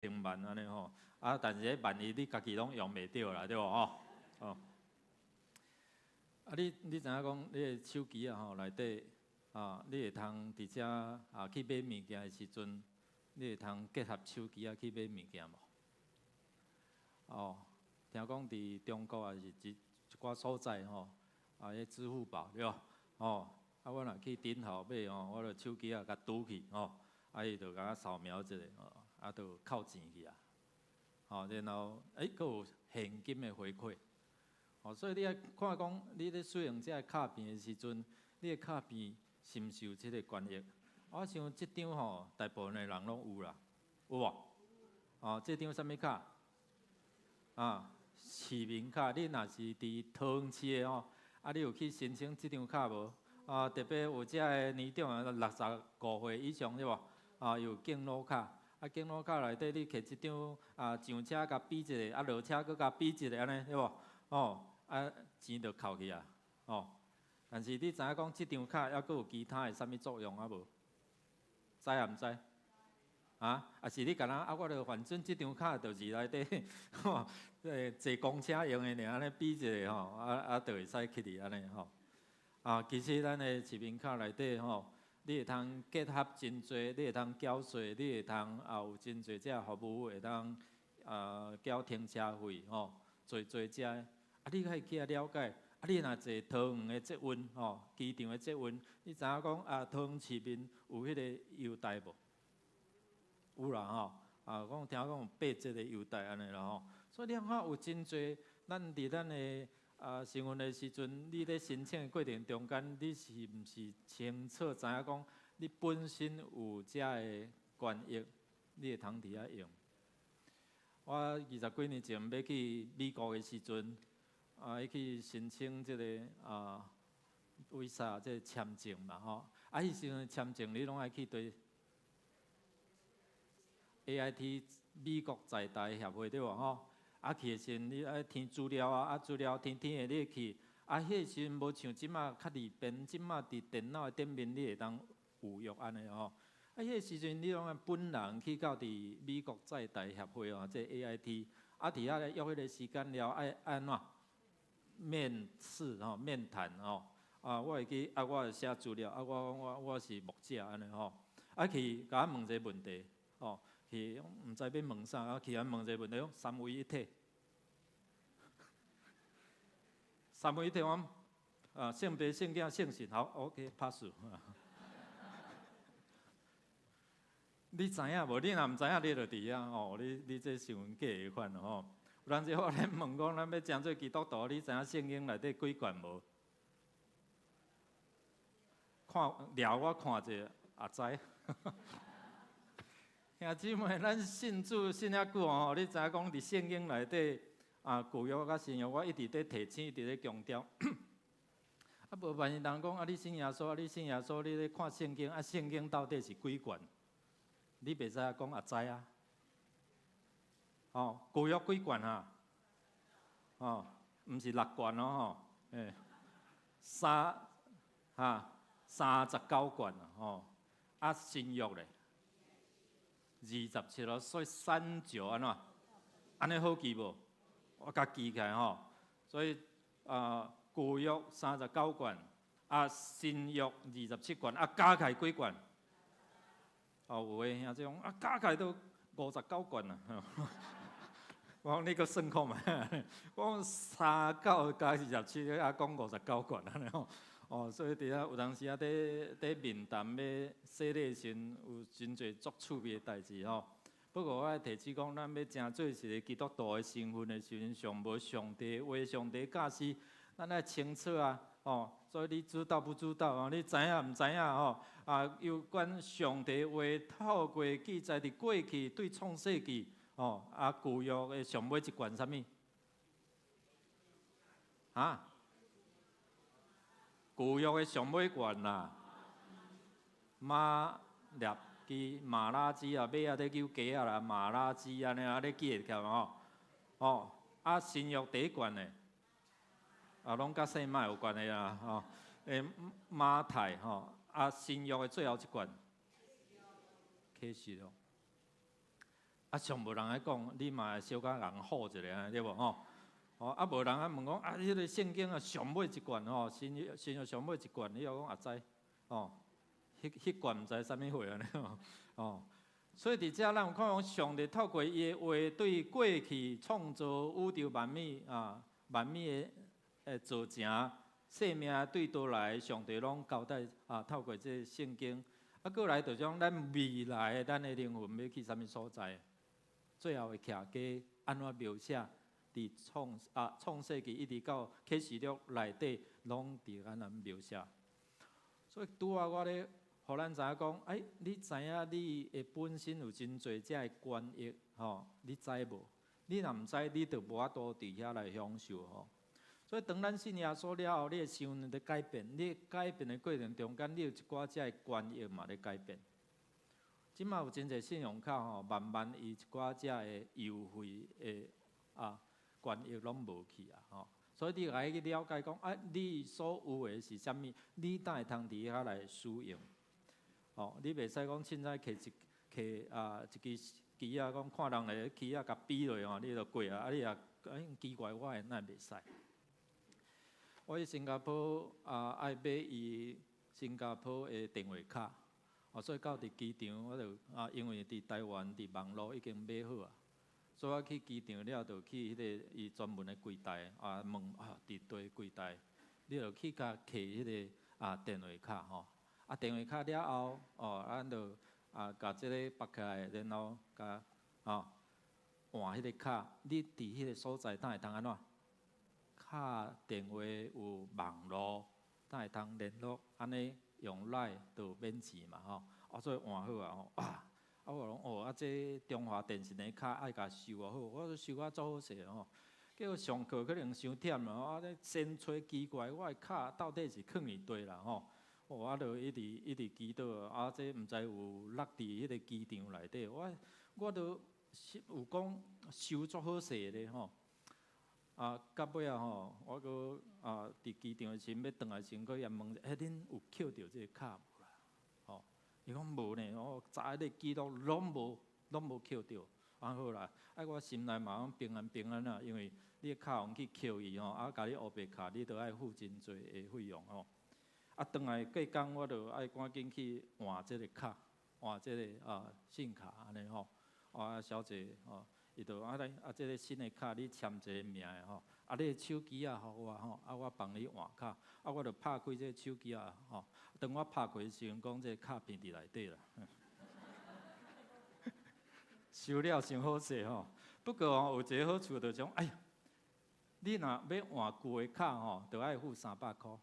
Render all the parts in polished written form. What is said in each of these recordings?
千萬按呢吼，啊，但是彼萬一你家己攏用袂著啦，對無吼？哦，啊，你知影講你的手機啊吼內底啊，你會通佇遮啊去買物件的時陣，你會通結合手機啊去買物件無？哦，聽講佇中國抑是一寡所在吼，啊，彼支付寶對無？哦，啊，我若去頂頭買吼，我就手機啊共拄去吼，啊，伊就共我掃描一下，吼，啊，就扣錢去啊，吼，然後閣有現金的回饋，哦，所以你愛看講，你咧使用這个卡片的時陣，你的卡片是毋是有這个權益？我想這張吼，大部分的人攏有啦，有無？哦，這張啥物卡？啊，市民卡，你若是佇桃園市的吼，啊，你有去申請這張卡無？啊，特別有遮的年長的65歲以上對無？啊，有敬老卡，啊，敬老卡內底你摕這張啊，上車共比一下，啊，落車閣共比一下，按呢對無？哦，啊，錢就扣去啊，哦。但是你知影講這張卡猶閣有其他的啥物作用啊無？知抑毋知？啊，抑是你敢若啊？我著反正這張卡就是內底吼，坐公車用的爾，按呢比一下吼，啊啊，就會使去哩按呢吼。啊，其實咱的市民卡內底吼，你會通結合真濟，你會通繳稅，你會通啊有真濟這服務會當啊繳停車費吼，濟濟這，啊，你愛去了解。啊，你若坐桃園的捷運吼，機場的捷運，你知影講啊，桃園市民有彼个優待無？有啦吼，啊，講聽講有8折的優待按呢啦吼，所以你看有真濟，咱佇咱的啊身份的時陣，你咧申請的過程中間，你是毋是清楚知影講，你本身有遮个權益，你會通佇遐用？我二十幾年前欲去美國的時陣，啊，去申請這个啊，visa 這个簽證嘛吼，啊，彼時陣簽證你攏愛去佗 AIT 美國在台協會對無吼？啊去的時陣你愛填資料啊，啊資料填填的你去，啊彼個時陣無像這馬較利便，這馬佇電腦的頂面你會當預約按呢吼。啊彼個時陣你攏愛本人去到佇美國在台協會吼，這 AIT，啊佇遐咧約彼個時間了，愛按怎面試吼，面談吼。啊我會記啊，我寫資料，啊我講我是牧者按呢吼。啊去共我問一個問題，吼。去毋知欲問啥，啊去遐問一個問題，講三位一體，三位一體，我講啊聖父、聖囝、聖神，好，OK，pass。你知影無？你若毋知影，你就佇遐吼，你這新聞假的款吼。有當時我咧問講，咱欲成做基督徒，你知影聖經內底幾卷無？看掠我看者也知。兄姊妹，咱信主信遐久吼，你知影講佇聖經內底啊，舊約佮新約，我一直咧提醒，一直咧強調。啊，無萬一人講啊，你信耶穌，啊，你信耶穌，你咧看聖經，啊，聖經到底是幾卷？你袂使講也知啊。哦，舊約幾卷啊？哦，毋是六卷哦吼，欸，39卷啊吼，啊，新約咧？27咯，所以三九按怎？按呢好記無？我共記起來吼。所以啊，舊約三十九卷，啊新約二十七卷，啊加起來幾卷？哦，有的兄弟講啊，加起來都59卷啊。我講你閣算看覓？我講三九加二十七，啊講五十九卷按呢吼。哦，所以佇遐有當時啊，佇面談欲洗禮的時陣，有真濟足趣味的代誌吼。不過我愛提醒講，咱欲成做一个基督徒的身份的時陣，上無上帝話、上帝教示，咱愛清楚啊！哦，所以你知道不知道啊？你知影毋知影吼？啊，有關上帝話透過記載佇過去對創世記吼，啊舊約的上尾一卷啥物？啊？舊約的上尾卷啦，瑪拉基、瑪拉基啊，尾仔咧叫雞仔啦，瑪拉基按呢啊，你記會起來無吼？哦，啊新約第一卷的，啊攏佮聖馬有關係啦，吼，欸馬太吼，啊新約的最後一卷，啟示錄。啊，上無人愛講，你嘛會小可共唬一下，對無吼？哦，啊無人啊問講啊，彼个聖經啊上尾一卷吼，新約新約上尾一卷，你又講也知，哦，彼彼卷毋知啥物貨按呢吼，哦，所以佇遮咱有看講上帝透過伊的話對過去創造宇宙萬物啊，萬物的的造成生命對倒來，上帝攏交代啊，透過這个聖經，啊，過來就將咱未來咱的靈魂欲去啥物所在，最後的徛家按怎描寫？佇創啊創世記一直到啟示錄內底，攏佇咱來描寫。所以拄仔我咧，予咱知影講，欸，你知影你的本身有真濟遮的權益吼，你知無？你若毋知，你就無法度佇遐來享受吼。所以當咱信耶穌了後，你的生命咧改變，你改變的過程中間，你有一寡遮的權益嘛咧改變。這馬有真濟信用卡吼，慢慢伊一寡遮的優惠的啊權益攏無去啊吼。所以你愛去了解講，啊，你所有的是啥物？你敢會通佇遐來使用？吼，你袂使講凊彩摕一摕啊一支支仔，講看人的支仔共比落吼，你就過啊！啊，你也欸奇怪，我的哪會袂使？我去新加坡啊，愛買伊新加坡的電話卡，哦，所以到佇機場我就啊，因為佇台灣佇網路已經買好啊，所以我去機場了，就去彼个伊專門的櫃台啊問啊，佇佗櫃台，你就去共摕彼个啊電話卡吼，啊電話卡了後，哦，咱就啊共這个拔起來，然後共哦換彼个卡，你佇彼个所在敢會通按怎？敲電話有網路，敢會通聯絡，按呢用 LINE 就免錢嘛吼，啊所以換好啊吼，哇！啊我講哦，啊這中華電信的卡愛共收啊好，我說收啊足好勢吼，結果上課可能傷忝啦，啊咧先揣奇怪，我的卡到底是囥佇佗啦吼？哦，啊就一直一直祈禱，啊這毋知有落佇彼个機場內底，我我都有講收足好勢咧吼。啊，到尾仔吼，我閣啊，佇機場的時陣欲轉來時陣，閣伊問，欸，恁有扣著這个卡無啦？吼，伊講無呢，我查彼个記錄攏無，攏無扣著。啊好啦，啊我心內嘛攏平安平安啦，因為你的卡予人去扣去吼，啊共你烏白卡，你都愛付真濟的費用吼。啊，轉來隔工我就愛趕緊去換這个卡，換這个啊信卡按呢吼。啊，小姐吼。伊就啊來啊，這个新的卡你簽一个名的吼，啊你的手機仔予我吼，啊我幫你換卡，啊我就拍開這个手機仔吼，當我拍開的時陣，講這个卡片佇內底啦。收了傷好勢吼，不過吼有一个好處就是講，哎呀，你若欲換舊的卡吼，就愛付300箍。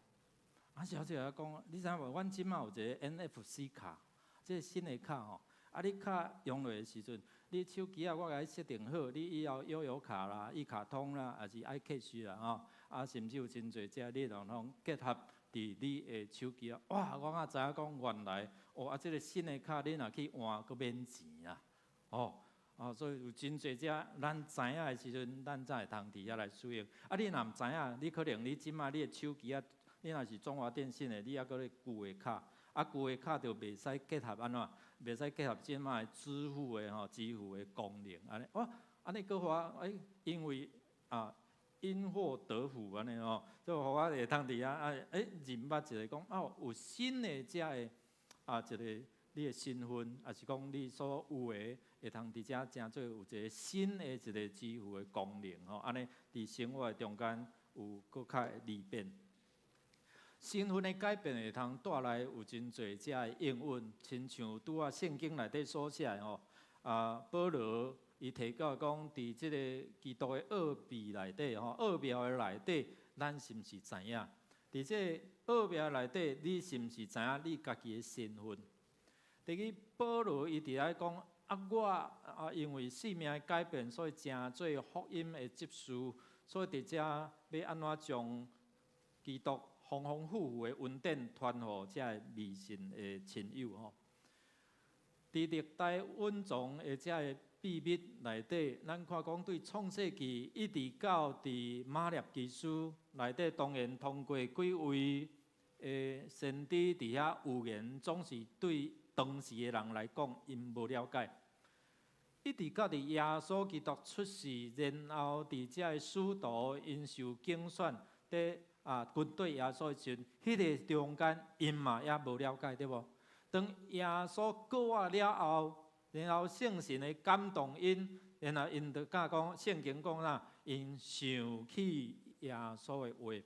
啊小姐仔講，你知影無？阮這馬有一个 NFC 卡，這个新的卡吼，啊你卡用落的時陣，你手機仔我共你設定好，你以後悠遊卡啦、一卡通啦，抑是 iCash 啦吼，啊甚至有真濟這你攏攏結合佇你的手機仔。哇！我才知影講原來，哦啊，這个新的卡你若去換，閣免錢啊，哦，啊所以有真濟這咱知影的時陣，咱才會通佇遐來使用。啊，你若毋知影，你可能你這馬你的手機仔，你若是中華電信的，你猶閣咧舊的卡，啊舊的卡就袂使結合按怎？袂使結合這馬的支付的吼，支付的功能，按呢，哇，按呢閣話，欸，因為啊，因禍得福按呢吼，所以予我會通佇遐啊，欸，認捌一個講，哦，有新的遮的啊，一個你的身份，抑是講你所有的會通佇遮成做有一個新的一個支付的功能吼，按呢佇生活的中間有閣較利便。身份的改變會通帶來有真濟遮的應允，親像拄仔聖經內底所寫的吼，啊，保羅伊提到講，佇這个基督的奧秘內底吼，奧妙的內底，咱是毋是知影？佇這個奧妙內底，你是毋是知影你家己的身份？第二，保羅伊佇遐講，啊，我啊，因為性命的改變，所以成做福音的執事，所以佇遮欲按怎將基督豐豐富富的恩典傳予遮个未信的親友吼。佇歷代隱藏的遮个秘密內底，咱看講對創世記一直到佇馬列基書內底，當然通過幾位的先知佇遐預言，總是對當時的人來講，𪜶無了解。一直到佇耶穌基督出世，然後佇遮个使徒𪜶受揀選，佇啊跟綴耶穌的時陣，彼個中間𪜶嘛猶無了解，對無？當耶穌復活了後，然後聖神的感動𪜶，然後𪜶就敢講，聖經講啦，𪜶想起耶穌的話。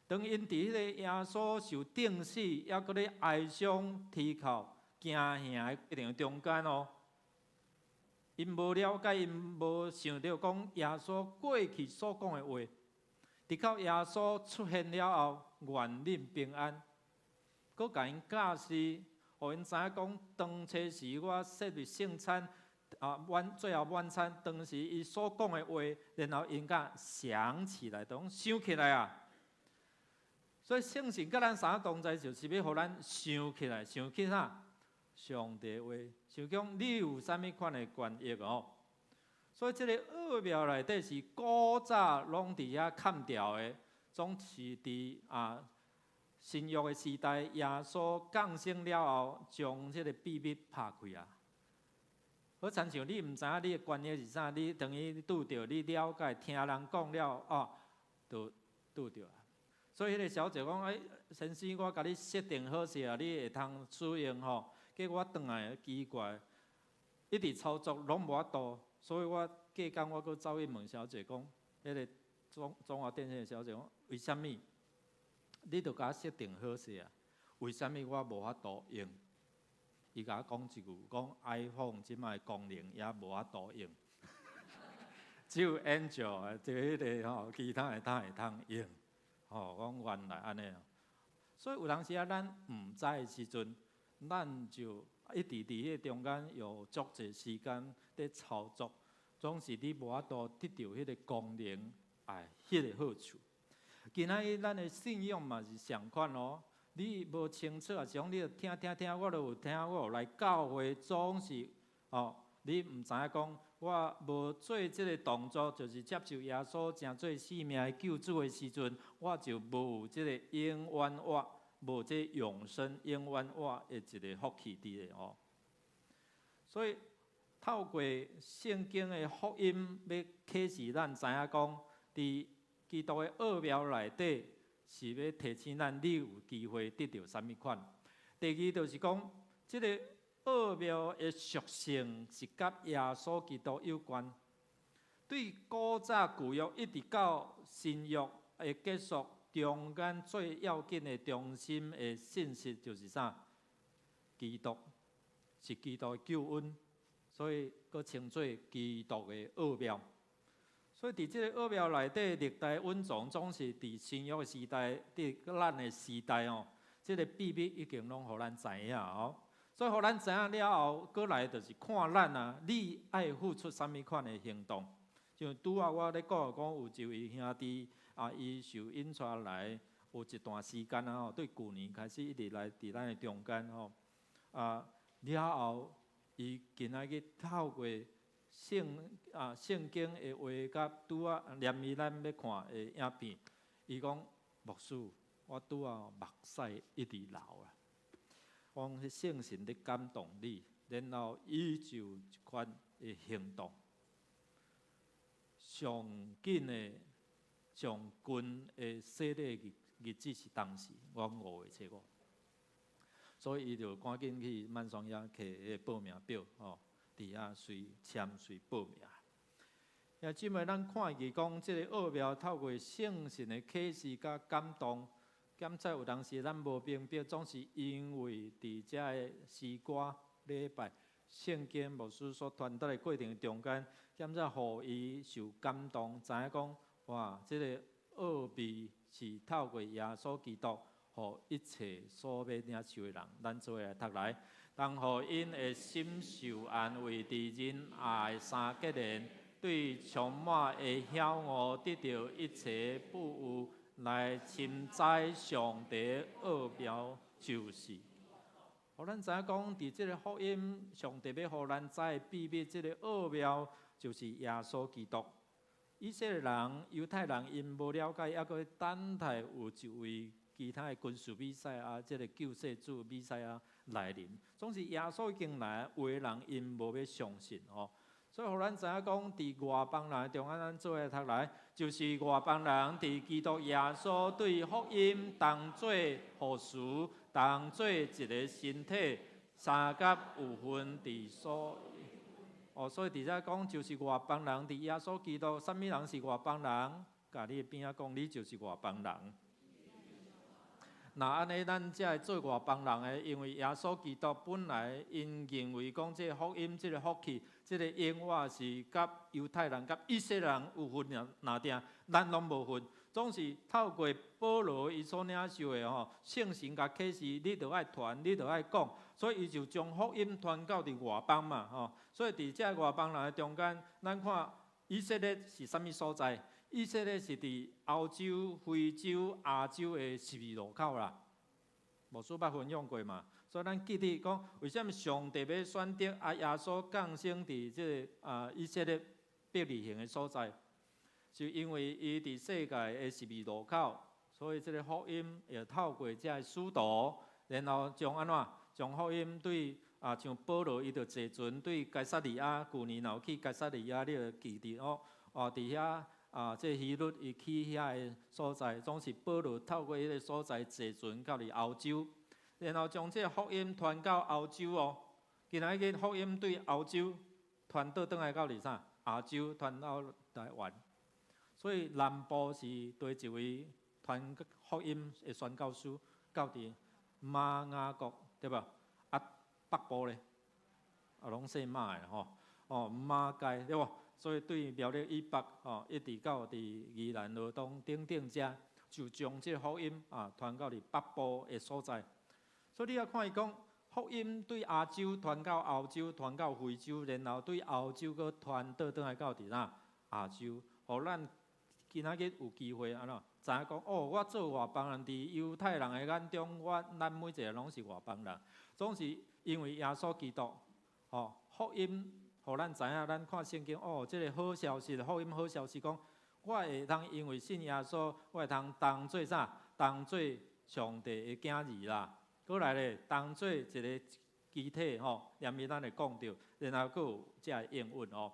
當𪜶佇彼个耶穌受釘死，猶閣咧哀傷、啼哭、驚嚇的過程中間哦，𪜶無了解，𪜶無想著講耶穌過去所講的話，直到耶穌出現了後，願恁平安，閣共𪜶教示，予𪜶知影講，當初時我設立聖餐，啊晚最後晚餐，當時伊所講的話，然後𪜶才想起來，就講想起來啊。所以聖神佮咱三同在，就是欲予咱想起來，想起啥？上帝話，想講你有啥物款的權益哦。所以這个奧妙內底是古早攏佇遐崁牢的，總是佇啊新約的時代，耶穌降生了後，將這个秘密拍開啊。好親像你毋知影你的權益是啥，你當伊拄著你了解，聽人講了哦，就拄著啊。所以彼个小姐講：欸，先生，我共你設定好勢啊，你會通使用吼。結果我轉來奇怪，一直操作攏無法度，所以我隔工我閣走去問小姐講，彼个中華電信的小姐講，為啥物？你都共我設定好勢啊？為啥物我無法度用？伊共我講一句，講 iPhone 這擺功能猶無法度用，只有 Android 就彼个吼，其他的才會通用。吼，講原來按呢，所以有當時啊，咱毋知的時陣，咱就一直佇彼個中間有足濟時間佇操作，總是你無法度得著彼個功能，哎，彼個好處。今仔日咱的信仰嘛是相款哦，你無清楚，抑是講你聽聽聽，我都有聽，我有來教會，總是哦，你毋知影講，我無做這个動作，就是接受耶穌成做生命的救主的時陣，我就無有這个永遠活，無這永生永遠活的一个福氣佇咧哦。所以透過聖經的福音，欲啟示咱知影講，佇基督的奧妙內底，是欲提醒咱，你有機會得著啥物款。第二就是講，這个奧妙的屬性是佮耶穌基督有關。對古早舊約一直到新約的結束，中間最要緊的中心的信息就是啥？基督是基督的救恩，所以閣稱做基督的奧妙。所以佇這个奧妙內底，歷代隱藏總是佇新約的時代，佇咱的時代哦，這个秘密已經攏予咱知影哦。所以，予咱知影了後，閣來就是看咱啊，你愛付出啥物款的行動。像拄仔我咧講講，有一位兄弟啊，伊受引帶來有一段時間啊吼，對舊年開始一直來佇咱的中間吼啊，了後伊今仔日透過聖經的話，佮拄仔連伊咱欲看的影片，伊講牧師，我拄仔目屎一直流啊。講彼聖神咧感動你，然後伊就一款的行動。上緊的、上近的洗禮日子是當時，我5月初5，所以伊就趕緊去曼松遐摕彼个報名表吼，佇遐隨簽隨報名。兄姊妹，咱看見講，這个奧妙透過聖神的啟示佮感動。檢查有當時咱無明白，總是因為佇遮个詩歌禮拜、聖經牧師所傳達的過程中間，檢查予伊受感動，知影講哇，這个奧秘是透過耶穌基督，予一切所欲領受的人，咱做伙來讀來，當予𪜶的心受安慰，佇仁愛的三結連，對充滿的曉悟得著一切富有。來深知上帝奧妙就是，予咱知影講，佇這个福音，上帝欲予咱知的秘密，這个奧妙就是耶穌基督。以色列人、猶太人𪜶無了解，猶閣等待有一位其他的軍事彌賽亞，這个救世主彌賽亞來臨。總是耶穌已經來，有的人𪜶無欲相信吼。所以，予咱知影講，佇外邦人中間，咱做伙讀來，就是外邦人佇基督耶穌對福音當做服事，當做一个身體，相佮有份佇所。哦，所以佇遮講，就是外邦人佇耶穌基督，啥物人是外邦人？共你的邊仔講，你就是外邦人。若按呢，咱才會做外邦人的，因為耶穌基督本來𪜶認為講，這个福音、這个福氣、這个應允是佮猶太人、佮以色列人有份爾爾定，咱攏無份。總是透過保羅伊所領受的吼，聖神共啟示，你著愛傳，你著愛講，所以伊就將福音傳到佇外邦嘛吼。所以佇這外邦人的中間，咱看以色列是啥物所在？以色列是佇歐洲、非洲、亞洲的十字路口啦。牧師捌分享過嘛？所以咱記得講，為啥物上帝欲選擇啊耶穌降生佇這个以色列伯利恆的所在？就因為伊佇世界的十字路口，所以這个福音會透過這个使徒，然後將按怎將福音對像保羅伊就坐船對該撒利亞，舊年若有去該撒利亞，你就記得哦，哦佇遐。這希律伊起遐个所在，總是保羅透過彼个所在坐船到佇歐洲，然後將這个福音傳到歐洲哦。今仔日福音對歐洲傳倒轉來到佇啥？亞洲傳到台灣。所以南部是第一位傳福音的宣教師，到佇瑪雅國，對無？北部咧，攏姓馬的吼，哦，馬偕對無？所以對苗栗以北吼，一直到佇宜蘭羅東等等遮，就將這个福音傳到佇北部的所在。所以你也看伊講，福音對亞洲傳到歐洲，傳到非洲，然後對歐洲閣傳倒轉來到佇哪亞洲，予咱今仔日有機會按怎知影講哦，我做外邦人，佇猶太人的眼中，咱每一个攏是外邦人，總是因為耶穌基督，吼福音。予咱知影，咱看聖經哦，這个好消息，福音好消息講，我會通因為信耶穌，我會通當做啥？當做上帝的囝兒啦。閣來咧，當做一个肢體吼，連綿咱會講著，然後閣有這个應允哦。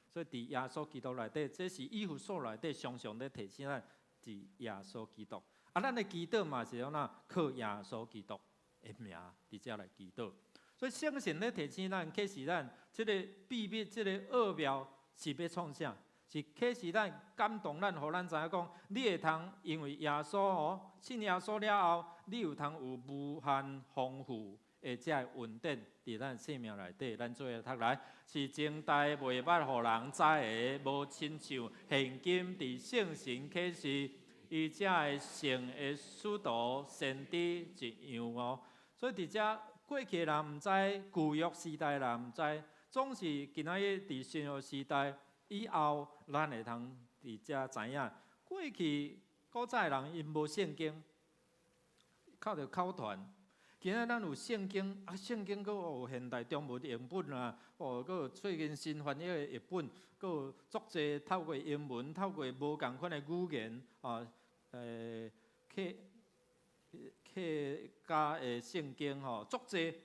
所以佇耶穌基督內底，這是以弗所內底常常咧提醒咱，是耶穌基督。咱的祈禱嘛是按怎？靠耶穌基督的名佇遮來祈禱。所以聖神咧提醒咱，啟示咱，這个秘密、這个奧妙是欲創啥？是啟示咱、感動咱，予咱知影講，你會通因為耶穌哦，信耶穌了後，你有通有無限豐富的這个恩典佇咱生命內底，咱做伙讀來，是從來袂捌予人知的，無親像現今佇聖神啟示，伊這个聖的使徒先知一樣哦。所以佇遮過去的人毋知，舊約時代的人毋知，總是今仔日佇新約時代以後，咱會通佇遮知影。過去古早的人𪜶無聖經，靠著口傳。今仔咱有聖經，聖經閣有現代中文譯本啊，哦，閣有最近新翻譯的譯本，閣有足濟透過英文、透過無仝款的語言，客家的聖經吼，足濟，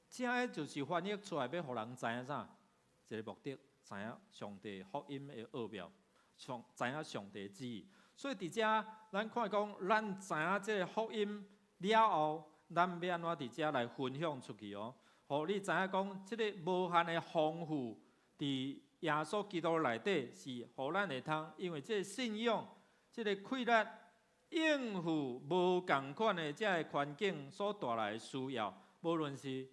這个就是翻譯出來欲予人知影啥？一个目的，知影上帝福音的奧妙，上知影上帝旨意。所以佇遮，咱看講，咱知影這个福音了後，咱欲按怎佇遮來分享出去哦？予你知影講，這个無限的豐富，佇耶穌基督內底是予咱會通，因為這个信仰，這个氣力。應付無仝款的這个環境所帶來的需要，無論是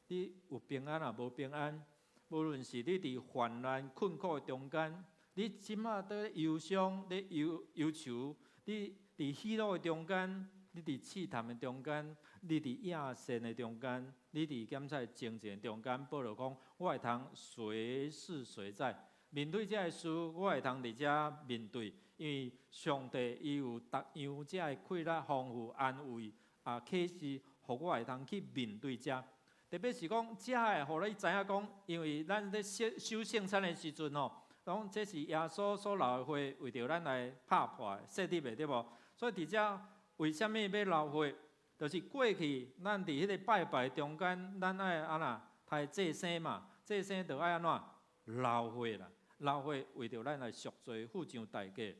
你有平安抑無平安，無論是你佇患難困苦的中間，你這馬佇憂傷、咧憂憂愁，你佇喜樂的中間，你佇試探的中間，你佇野戰的中間，你佇檢測征戰的中間，保羅講，我會通隨時隨在面對這个事，我會通佇遮面對。因為上帝伊有逐樣這个氣力、豐富、安慰啟示，予我會通去面對這。特別是講，這个予你知影講，因為咱咧守守聖餐的時陣吼，講這是耶穌所流的血，為著咱來拍破設立的，對無？所以佇遮為啥物欲流血？就是過去咱佇彼個拜拜中間，咱愛按怎殺祭牲嘛？祭牲就愛按怎流血啦，流血為著咱來贖罪、付上代價。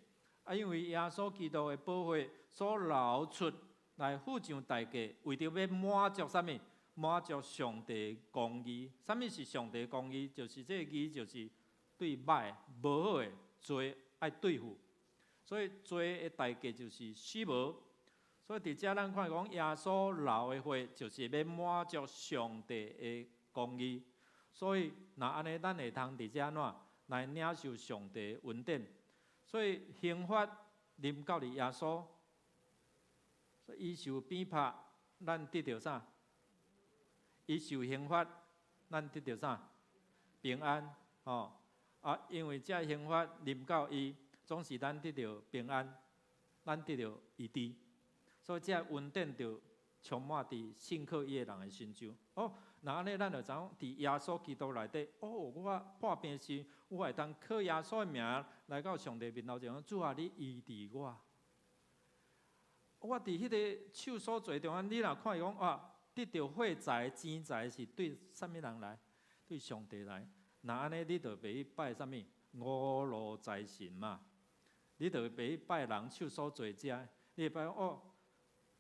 啊，因為耶穌基督的寶血所流出來付上代價，為著欲滿足啥物？滿足上帝公義。啥物是上帝公義？就是這個義，就是對歹無好的罪愛對付。所以罪的代價就是死亡。所以佇遮咱看講，耶穌流的血就是欲滿足上帝的公義。所以若按呢，咱會通佇遮按怎來領受上帝的恩典。所以刑罰臨到佇耶穌，所以伊受鞭拍，咱得著啥？伊受刑罰，咱得著啥？平安，吼！啊，因為這刑罰臨到伊，總是咱得著平安，咱得著醫治。所以這恩典就充滿佇信靠伊的人的身上。哦，若按呢，咱就知影佇耶穌基督內底，哦，我破病時，我會當靠耶穌的名來到上帝面頭前，主啊，你醫治我。我佇彼个手所做中間，你若看伊講啊，得著貨財錢財是對啥物人來？對上帝來。若按呢，你就袂去拜啥物五路財神嘛？你就袂去拜人手所做這，你會拜哦。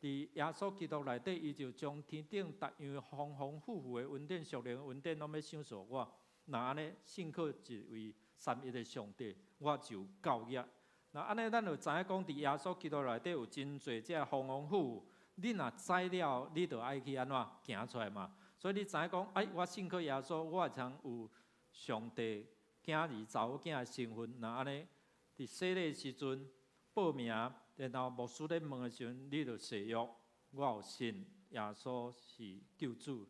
佇耶穌基督內底，伊就將天頂逐樣豐豐富富的恩典、屬靈恩典，攏欲賞賜我。若按呢，信靠一位三一的上帝，我就夠額。若按呢，咱就知影講，佇耶穌基督內底有真濟這豐豐富富。你若知了，你就愛去按怎行出來嘛。所以你知影講，哎，我信靠耶穌，我會通有上帝囝兒查某囝的身份。若按呢，佇洗禮時陣報名，然後牧師咧問的時陣，你就誓約，我有信耶穌是救主，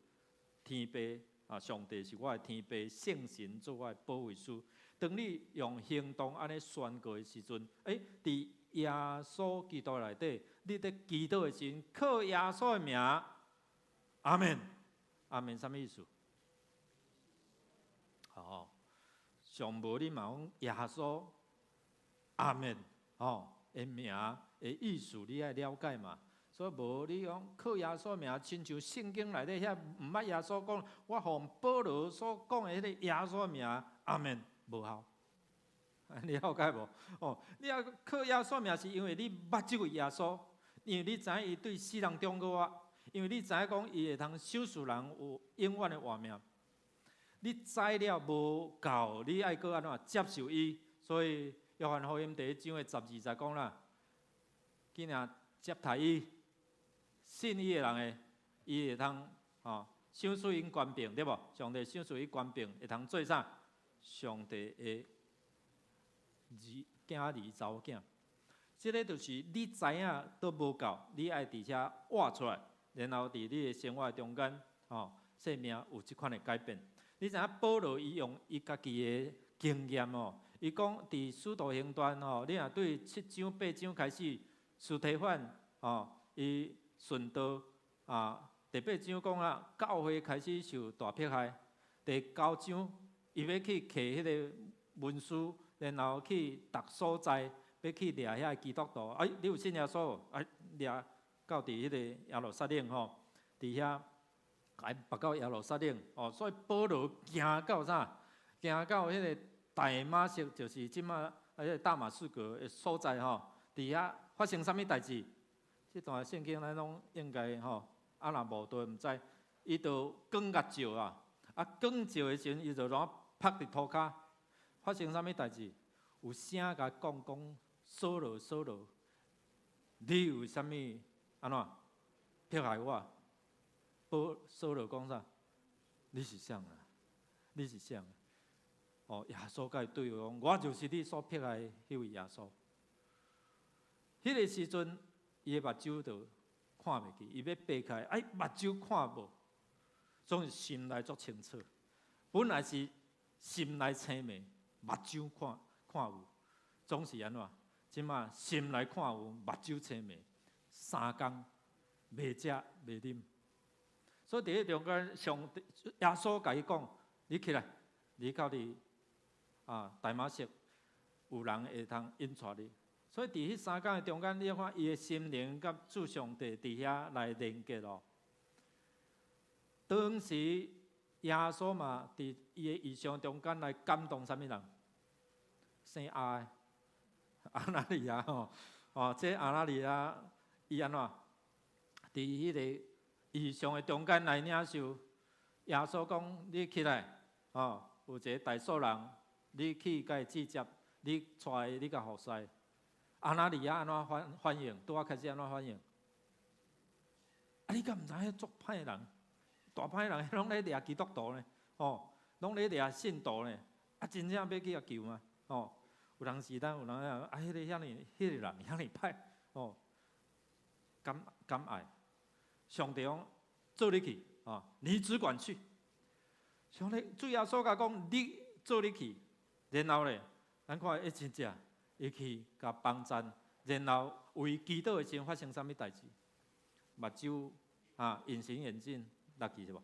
天父啊，上帝是我的天父，聖神做我的保惠師。當你用行動按呢宣告的時陣，欸，佇耶穌基督內底，你佇祈禱的時陣，靠耶穌的名，阿們，阿們，啥物意思？吼，上無你嘛講耶穌，阿們，吼。的名的意思，你愛了解嘛？所以無你講靠耶穌名，親像聖經內底遐毋捌耶穌講，我奉保羅所講的彼個耶穌名，阿們，無效。你了解無？哦，你愛靠耶穌名，是因為你捌這位耶穌，因為你知影伊對死人中閣活，因為你知影講伊會通賞賜人有永遠的活命。你知了無夠，你愛閣按怎接受伊？所以約翰福音第一章的十二節講啦，囝若接待伊、信伊的人的，伊會通吼賞賜𪜶權柄，對無？上帝賞賜伊權柄，會通做啥？上帝的兒囝兒查某囝。這个就是你知影都無夠，你愛佇遮活出來，然後佇你的生活中間，吼，生命有這款的改變。你知影保羅伊用伊家己的經驗哦，伊講佇使徒行傳吼，你若對七章八章開始，司提反吼，伊殉道啊，第八章講啊，教會開始受大迫害。第九章，伊欲去揢彼个文書，然後去逐所在，欲去掠遐個基督徒。哎，你有信耶穌？哎，掠到佇彼個耶路撒冷吼，佇遐共伊縛到耶路撒冷哦。所以保羅行到啥？行到彼個大馬色，就是這馬彼个大馬士革的所在吼。佇遐發生啥物代誌？這段聖經咱攏應該吼，啊若無都毋知。伊就光共照啊，啊光照的時陣，伊就亂拍佇塗跤。發生啥物代誌？有聲共伊講講，掃羅掃羅，你為啥物按怎迫害我？保掃羅講啥？你是誰啊？你是誰？哦，耶穌共伊對話講，我就是你所迫害的彼位耶穌。彼个時陣，伊的目睭就看袂見，伊欲擘開，哎，目睭看無，總是心內足清楚。本來是心內青盲，目睭看看有，總是按怎？這馬心內看有，目睭青盲，三工袂食袂啉。所以佇彼中間，上帝耶穌共伊講：你起來，你到佇啊大馬色，有人會通引帶你。所以佇彼三工的中間，你看伊的心靈佮主上帝佇遐來連結咯。當時耶穌嘛，佇伊的異象中間來感動啥物人？姓阿的，亞拿尼亞吼，哦，這亞拿尼亞伊按怎？佇彼个異象的中間來領受耶穌講：你起來，哦，有一个大數人，你去共伊接，你帶伊，你共服侍。亞拿尼亞按怎反應？拄仔開始按怎反應？啊！你敢毋知彼足歹人，大歹人，彼攏咧掠基督徒呢？吼，攏咧掠信徒呢？啊，真正欲去共救嗎？吼，有當時咱有人啊，彼个遐爾，彼个人遐爾歹，吼，敢敢愛？上帝講做你去，哦，你只管去。上帝主耶穌共講，你做你去，然後咧，咱看伊真正。伊去共幫贊，然後為祈禱的時陣發生啥物代誌？目睭啊，隱形眼鏡落去是無？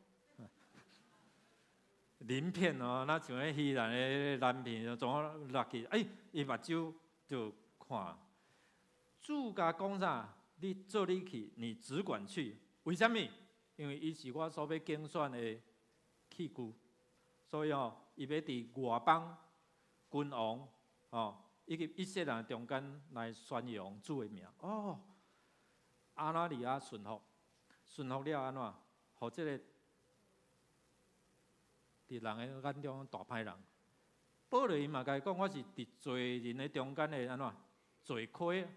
鱗片哦，若像彼魚人的鱗片，怎啊落去？欸，伊目睭就看。主共講啥？你做你去，你只管去。為啥物？因為伊是我所欲揀選的器具，所以哦，伊欲佇外邦君王哦，以及以色列人中間來宣揚主的名。哦，亞拿尼亞順服，順服了按怎？予這个佇人的眼中大歹人。保羅伊嘛共伊講，我是佇罪人的中間的按怎？罪魁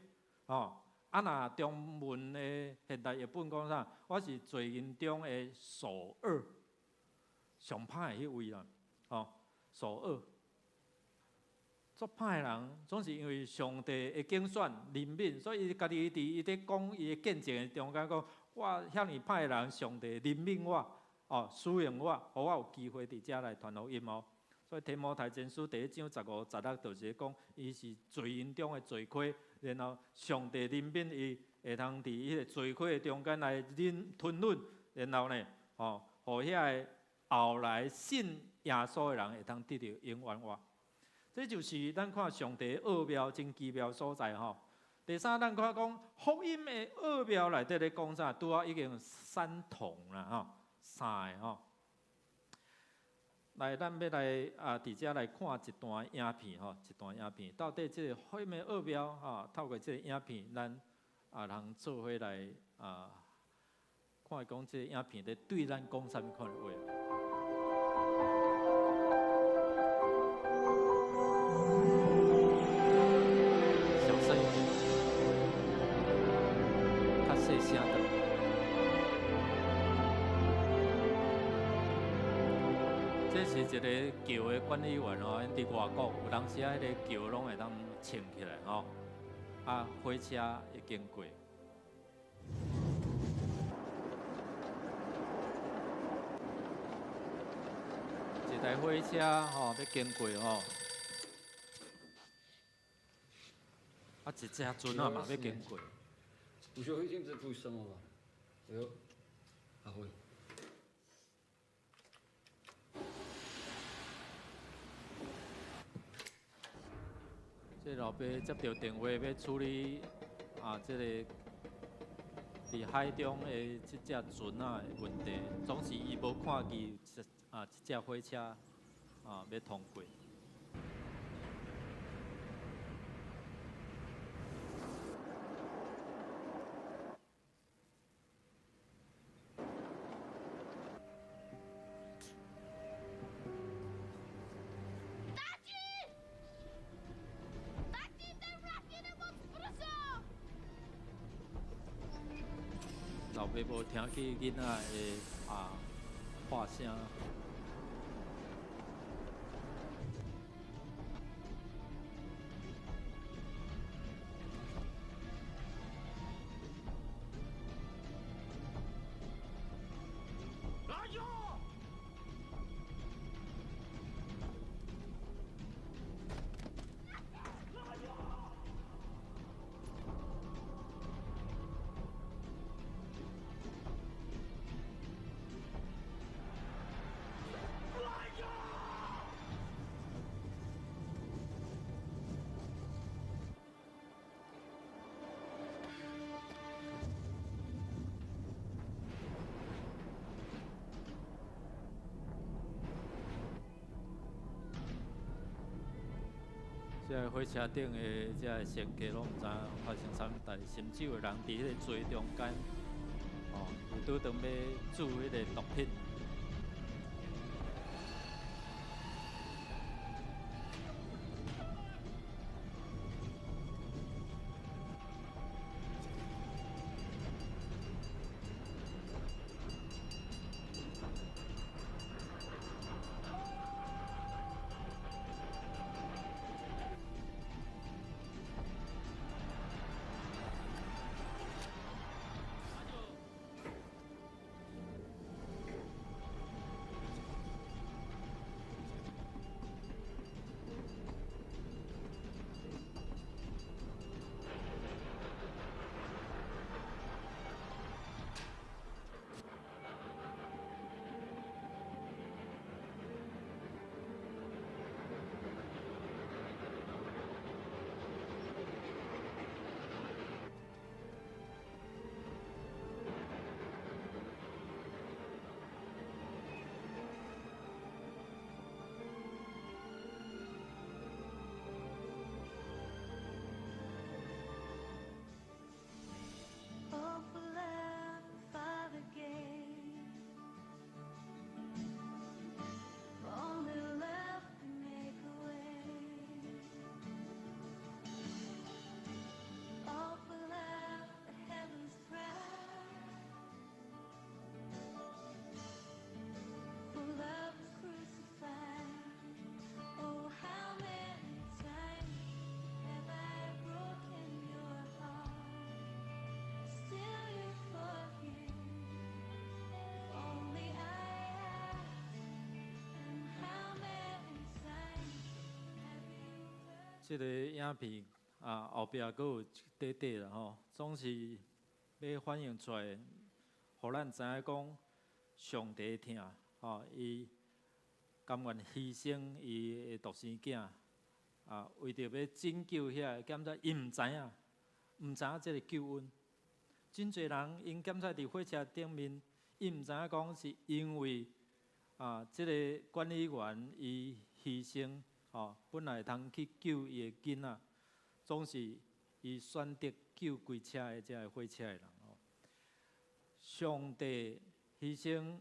哦。啊，若中文的現代譯本講啥？我是罪人中的首惡，上歹的彼位啦。哦，首惡。足歹的人，總是因為上帝的揀選憐憫，所以伊家己佇伊咧講伊的見證的中間講，我遐爾歹的人，上帝憐憫我，哦，使用我，予我有機會佇遮來傳福音哦。所以提摩太前書第一章15、16就是講，伊是罪人中的罪魁，然後上帝憐憫伊，會通佇彼个罪魁的中間來忍吞忍，然後呢，哦，予遐个後來信耶穌的人會通得著永遠活。這就是咱看上帝奧妙真奇妙所在吼。第三，咱看講福音的奧妙內底咧講啥？拄仔已經三重啦吼，三个吼。來，咱欲來啊，佇遮來看一段影片吼，一段影片，到底這个福音的奧妙吼，透過這个影片，咱啊通做伙來啊，看講這个影片咧對咱講啥物款的話。小聲一點，較細聲的。這是一个橋的管理員哦，𪜶佇外國有當時啊，彼个橋攏會當穿起來吼，啊，火車會經過。一台火車吼欲經過吼，啊，一隻船仔嘛欲經過。不一定是不什麼吧？哎呦，阿輝。這老爸接著電話欲處理啊，這个佇海中的這隻船仔的問題，總是伊無看見啊，這隻火車啊欲通過。老爸無聽見囡仔的啊話聲。這个火車頂的這个乘客攏毋知影發生啥物代，甚至有人佇彼个座中間，哦，有拄當欲注彼个毒品。這个影片啊，後壁閣有一塊塊啦吼，總是欲反映出來，予咱知影講上帝疼吼，伊甘願犧牲伊的獨生囝啊，為著欲拯救遐個檢查，伊毋知影，毋知影這个救恩。真濟人𪜶檢查佇火車頂面，伊毋知影講是因為啊，這個管理員伊犧牲。吼，本來會通去救伊的囡仔，總是伊選擇救規車的這个火車的人吼。上帝犧牲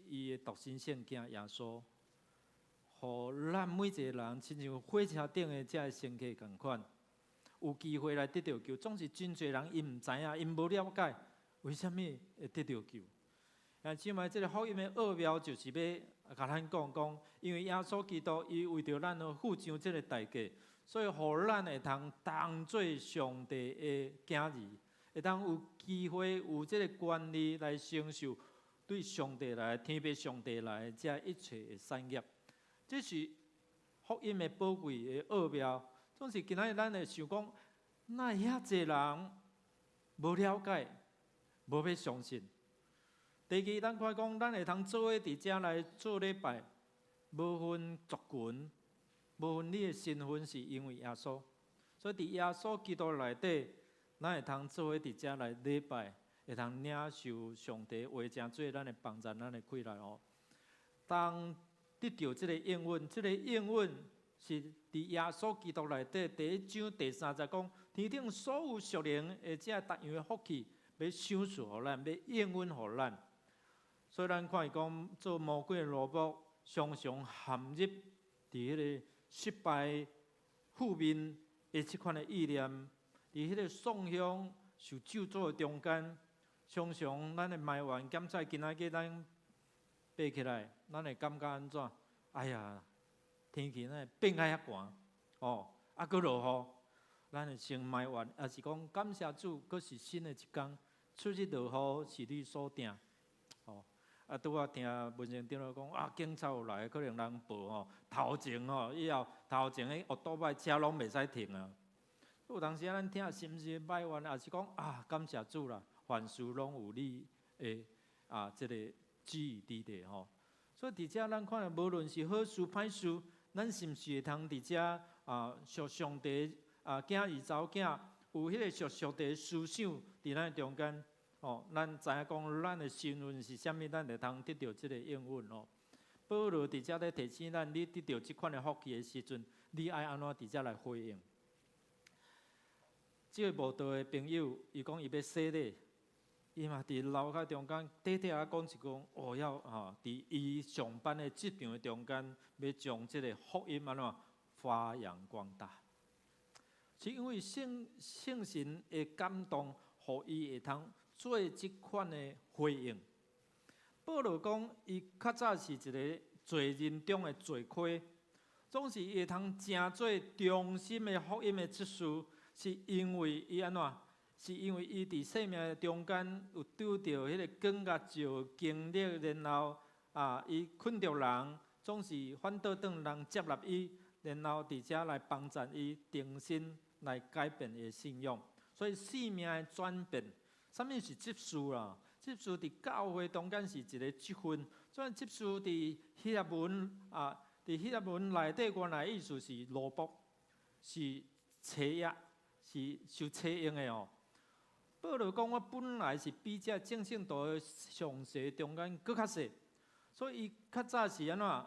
伊的獨生聖囝耶穌，予咱每一個人親像火車頂的這个乘客仝款，有機會來得著救。總是真濟人伊毋知影，𪜶無了解為啥物會得著救。啊，這擺這个福音的奧妙就是欲共咱講講，因為耶穌基督伊為著咱而付上這个代價，所以予咱會通當做上帝的囝兒，會當有機會有這个權利來承受對上帝來、天父上帝來的這一切的產業。這是福音的寶貴的奧妙。總是今仔日咱會想講，哪會遐濟人無了解、無欲相信？第二，咱看講，咱會通做伙佇遮來做禮拜，無分族群，無分你的身份，是因為耶穌。所以佇耶穌基督內底，咱會通做伙佇遮來禮拜，會通領受上帝話，成做咱的幫助，咱的氣力哦。當得著這个應允，這个應允是佇耶穌基督內底第一章第三節講，天頂所有屬靈的這各樣的福氣，欲賞賜予咱，欲應允予咱。所以咱看伊講做魔鬼的奴僕，常常陷入佇彼个失敗、負面的這款的意念，佇彼个喪向受咒詛的中間，常常咱會埋怨，檢查今仔日咱爬起來，咱會感覺按怎？哎呀，天氣哪會變甲遐寒？哦，啊，閣落雨，咱會先埋怨，抑是講感謝主，閣是新的一工，出日落雨是你所定。哦，啊，拄仔聽文成長老講，啊，警察有來，可能人報吼，頭前吼，以後頭前彼烏多擺車攏袂使停啊。有當時啊，咱聽是毋是埋怨，抑是講啊，感謝主啦，凡事攏有你的啊，這個旨意佇底吼。所以佇遮咱看，無論是好事歹事，咱是毋是會通佇遮啊，屬上帝啊，囝兒查某囝有彼個屬上帝思想佇咱中間。哦，咱知影講，咱的身份是啥物，咱會通得著這个應允哦。保羅佇遮咧提醒咱，你得著這款的福氣的時陣，你愛按怎佇遮來回應？這个慕道的朋友，伊講伊欲洗禮，伊嘛佇樓跤中間，短短仔講一講，哦要吼，佇伊上班的職場的中間，欲將這个福音按怎發揚光大，是因為聖神的感動，予伊會通做這款的回應。保羅講，伊較早是一个罪人中的罪魁，總是伊會通成做忠心的福音的執事，是因為伊按怎？是因為伊佇生命的中間有拄著彼个光佮照經歷，然後啊，伊困著人，總是反倒轉人接納伊，然後佇遮來幫贊伊，重新來改變伊的信仰。所以生命的轉變，啥物是執事啦？執事佇教會中間是一个職分，所以執事佇希臘文啊，佇希臘文內底原來意思是奴僕，是契約。是受冊用的哦。保羅講，我本來是比這眾聖徒的上濟中間閣較細，所以伊較早是按怎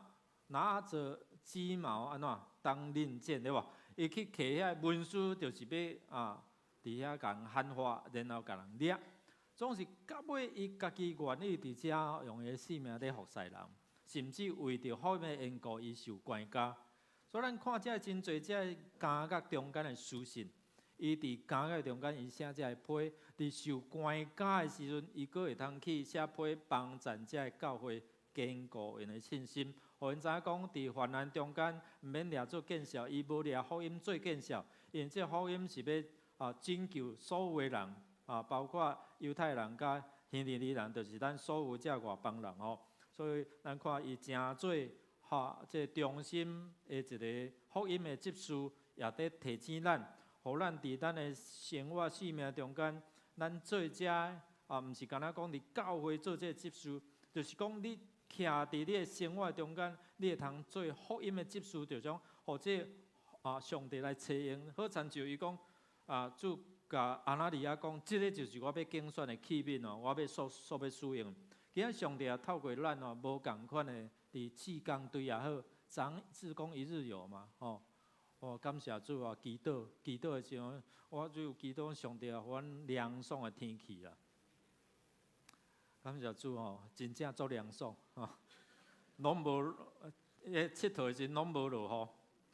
拿著雞毛按怎當令箭對無？伊去揢遐文書，就是欲啊，佇遐共人喊話，然後共人掠。總是到尾，伊家己願意佇遮用伊的性命咧服侍人，甚至為著福音的緣故，伊受關監。所以咱看這真濟這監獄中間的書信。伊佇監獄中間，伊寫這个批，佇受關監的時陣，伊閣會通去寫批幫贊這个教會堅固𪜶的信心，予𪜶知影講，佇患難中間，毋免掠做見笑，伊無掠福音做見笑，因為這福音是欲啊拯救所有的人啊，包括猶太人佮希利尼人，就是咱所有這外邦人吼。所以咱看伊誠做哈，這忠心的一个福音的執事，也佇提醒咱。予咱佇咱的生活生命中間，咱做這啊，毋是干焦講佇教會做這个執事，就是講你徛佇你的生活中間，你會通做福音的執事，就講予這啊上帝來冊用。好親像伊講啊，主共亞拿尼亞講，這个就是我欲揀選的器皿哦，我欲所欲使用。今仔上帝也透過咱哦，無仝款的佇志工隊也好，昨志工一日遊嘛，吼。哦，感謝主啊！祈禱祈禱的時陣，我就有祈禱上帝啊，予阮涼爽的天氣啦。感謝主吼，真正足涼爽吼，攏無，彼𨑨迌的時陣攏無落雨，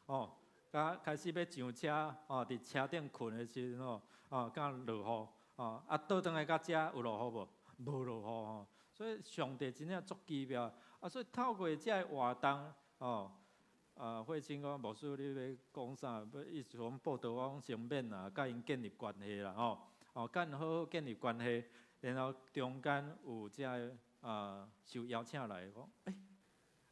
吼，甲開始欲上車吼，佇車頂睏的時陣吼，哦，敢落雨，哦，啊，倒轉來到遮有落雨無？無落雨吼，所以上帝真正足奇妙，啊，所以透過這个活動，吼。啊，慧清講牧師，你欲講啥？欲意思講報道，我講先免啦，佮𪜶建立關係啦，吼，哦，佮𪜶好好建立關係，然後中間有這个啊受邀請來講，欸，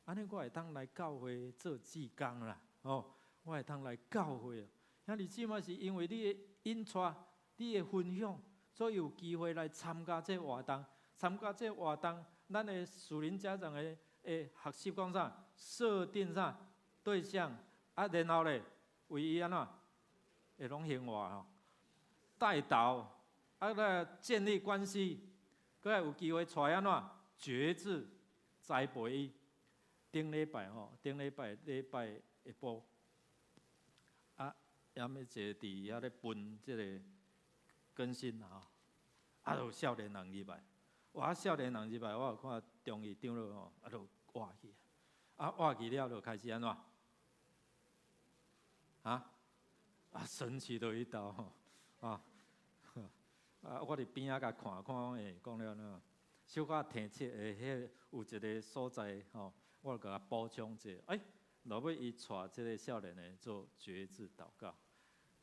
按呢我會當來教會做志工啦，吼，我會通來教會。兄弟姊妹是因為你的引帶，你的分享，所以有機會來參加這活動。參加這活動，咱的屬靈家長的學習講啥？設定啥？對象啊，然後咧，為伊按怎會攏興話吼，帶導啊，來建立關係，閣來有機會帶按怎決志栽培伊。頂禮拜吼，頂禮拜禮拜下晡，啊，猶欲坐佇遐咧分這个更新啦吼，啊，就有少年人入來，哇，少年人入來，我有看中義長老吼，啊，就倚去，啊，倚去了就開始按怎？啊？啊，神奇的一刀吼，啊，啊，我佇邊仔共看看，欸，講了呢，小可提切的彼有一个所在吼，我共伊補充者，欸，落尾伊帶這个少年的做決志禱告，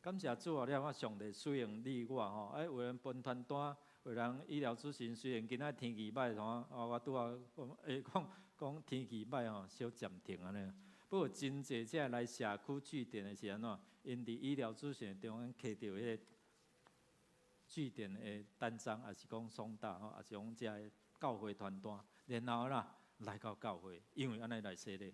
感謝主啊！你看上帝使用你我吼，欸，有人分傳單，有人醫療諮詢，雖然今仔天氣歹，吼，啊，我拄仔講，欸，講講天氣歹吼，小暫停按呢。不過真濟這來社區據點的是按怎？𪜶佇醫療諮詢中間摕著彼个據點的單張，抑是講送達吼，抑是講這个教會傳單，然後啦來到教會，因為按呢來洗禮。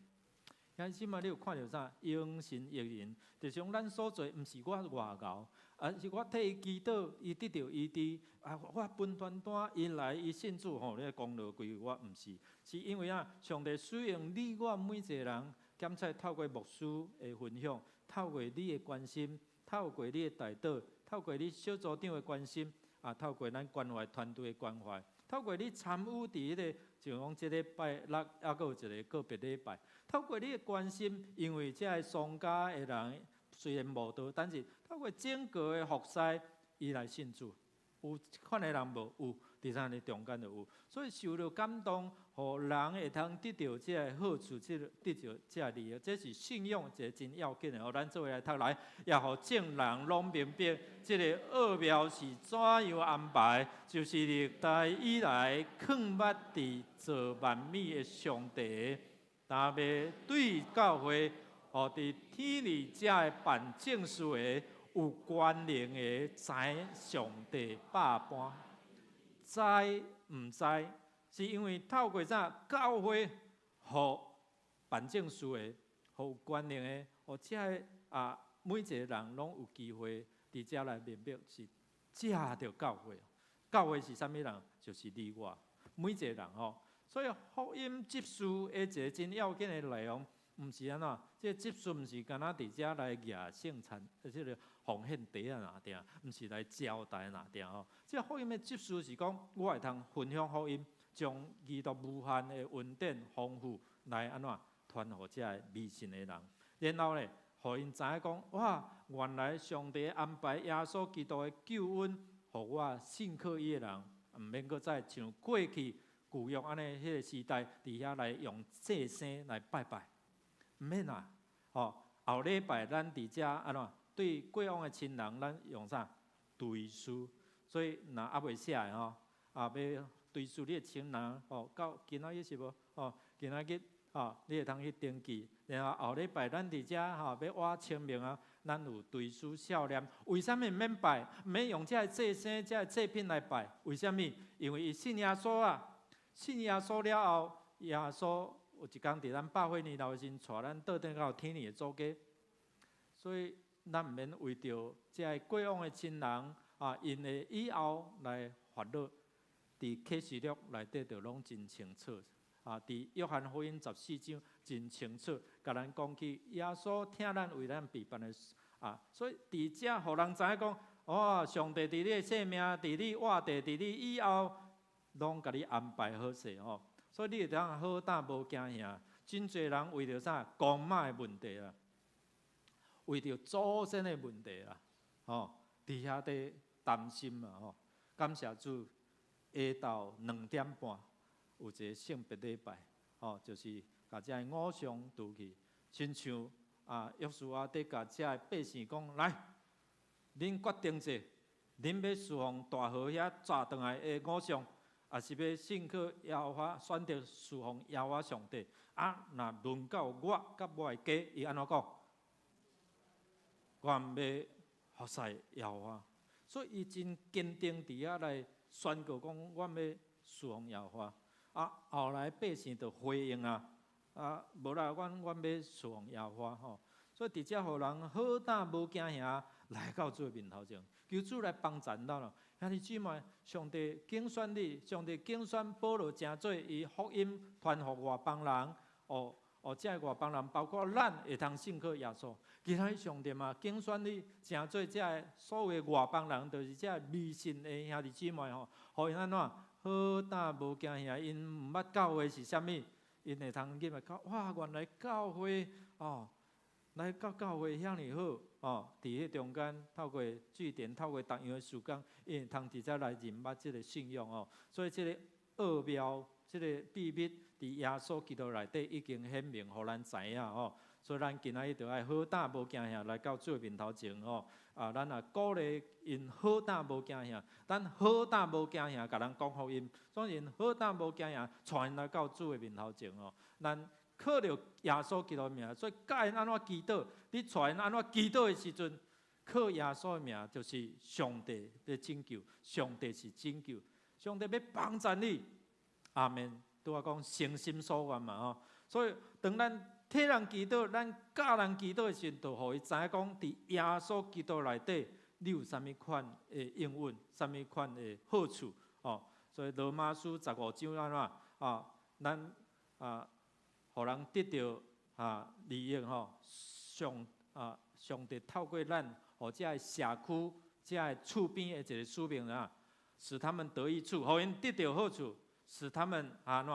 兄弟姊妹，你有看著啥？榮神益人，就是講咱所做，毋是我偌𠢕，而是我替伊祈禱，伊得著醫治。啊，我分傳單，伊來伊信主吼，你功勞歸我，毋是，是因為啊，上帝使用你我每一個人檢採透過牧師的分享，透過你的關心，透過你的代禱，透過你小組長的關心，啊，透過咱關懷團隊的關懷，透過你參與佇彼個，就講這禮拜六猶閣有一個個別禮拜，透過你的關心，因為這个喪家的人雖然無到，但是透過整個的服侍，伊來信主，有這款的人無？有，佇咱的中間就有，所以受著感動，予人會通得著這个好處，這個得著這个利益，這是信仰一个真要緊的。予咱做伙來讀來，也予眾人攏明白，這個奧妙是怎樣安排，就是歷代以來囥密佇造萬物的上帝，但欲對教會，予佇天裡遮个辦正事的有權能的知上帝百般。知毋知，是因為透過啥教會，予辦正事的，予有權能的，予這个啊每一個人攏有機會佇遮來明白是藉著教會。教會是啥物人？就是你我，每一個人吼。所以福音執事的一個真要緊的內容，毋是按怎？這個執事毋是干焦佇遮來舉聖餐，這個奉獻袋仔爾定，毋是來招待爾定吼。這個福音的執事是講，我會通分享福音，將基督無限的恩典豐富來按怎傳予這个未信的人，然後咧，予𪜶知影講，哇，原來上帝安排耶穌基督的救恩，予我信靠伊的人，毋免閣再像過去舊約按呢彼个時代，佇遐來用祭牲來拜拜，毋免啊，吼，後禮拜咱佇遮按怎對過往的親人，咱用啥追思？所以若猶未寫的吼，啊欲追思你的親人吼，到今仔日是無吼，今仔日吼，你會通去登記，然後後禮拜咱佇遮吼欲倚清明啊，咱有追思孝念。為啥物毋免拜？毋免用這个祭牲、這个祭品來拜？為啥物？因為伊信耶穌啊，信耶穌了後，耶穌有一工佇咱百歲年老的時陣，帶咱倒轉到天裡的祖家，所以咱毋免為著這个過往的親人啊，𪜶的以後來煩惱。佇啟示錄內底就攏真清楚，啊，佇約翰福音14章真清楚，共咱講起耶穌疼咱為咱備辦的啊，所以佇遮予人知影講，哦，上帝佇你的生命，佇你活地，佇你以後，攏共你安排好勢吼，所以你會當好膽無驚嚇。真濟人為著啥公媽的問題啊，為著祖先的問題啊，吼，佇遐佇擔心啊，吼，感謝主。下晝2點半有一個聖別禮拜，吼，就是共這个偶像除去，親像啊，約書亞佇共這个百姓講，來，恁決定者，恁欲事奉大河遐鍘轉來的偶像，抑是欲信靠耶和華，選擇事奉耶和華上帝？啊，若輪到我佮我的家，伊按怎講？我毋欲服侍耶和華，所以伊真堅定佇遐來宣告講，我欲事奉耶和華。啊，後來百姓就回應啊，啊，無啦，阮欲事奉耶和華吼。所以佇遮予人好膽無驚嚇來到主的面頭前，求主來幫贊咱咯。兄弟姊妹，上帝揀選你，上帝揀選保羅成做伊福音傳予外邦人，哦哦，這个外邦人包括咱會通信靠耶穌。今仔日上帝嘛揀選你，成做這个所謂外邦人，就是這个未信的兄弟姊妹吼，予𪜶按怎好膽無驚嚇，𪜶毋捌教會是啥物，𪜶會通入來講，哇，原來教會哦，來到教會遐爾好哦，佇彼中間透過據點，透過逐樣的事工，𪜶會通佇遮來認捌這个信仰哦。所以這个奧妙，這個秘密，佇耶穌基督內底已經顯明，予咱知影吼。所以咱今仔日就愛好膽無驚嚇來到主的面頭前吼。啊，咱也鼓勵𪜶好膽無驚嚇，咱好膽無驚嚇，共人講福音，總是好膽無驚嚇，帶𪜶來到主的面頭前吼。咱靠著耶穌基督的名，所以教𪜶按怎祈禱，你帶𪜶按怎祈禱的時陣，靠耶穌的名，就是上帝欲拯救，上帝是拯救，上帝欲幫贊你，阿們。拄仔講誠心所願嘛吼，所以當咱替人祈禱，咱教人祈禱的時陣，就予伊知影講，佇耶穌基督內底，你有啥物款的應允，啥物款的好處哦。所以羅馬書15章按怎啊？咱啊，予人得著啊利益吼，上帝透過咱，予這个社區、這个厝邊的一个使命啊，使他們得益處，予𪜶得著好處，使他們按怎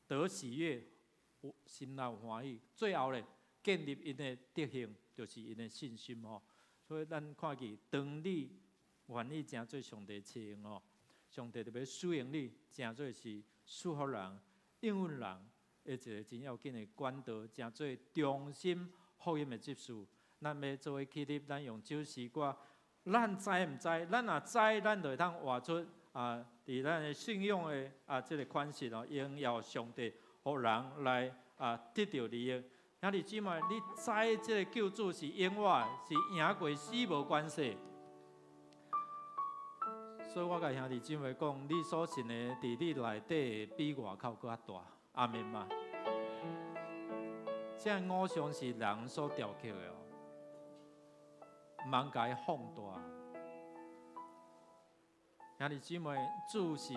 得喜悅，心內有歡喜。最後咧，建立𪜶的德行，就是𪜶的信心吼。所以咱看見，當你願意成做上帝冊用吼，上帝就欲使用你，成做是祝福人、應允人的一个真要緊的管道，成做忠心福音的執事。咱欲做伙起立，咱用這首詩歌。咱知毋知？咱若知，咱就會通活出啊，佇咱的信仰的啊這个款式哦，榮耀上帝，予人來啊得著利益。兄弟姊妹，你知這个救主是永活的，是贏過死無關係。所以我共兄弟姊妹講，你所信的佇你內底比外口閣較大，阿們嗎？這个偶像是人所雕刻的哦，毋通共伊放大。兄弟姊妹，主是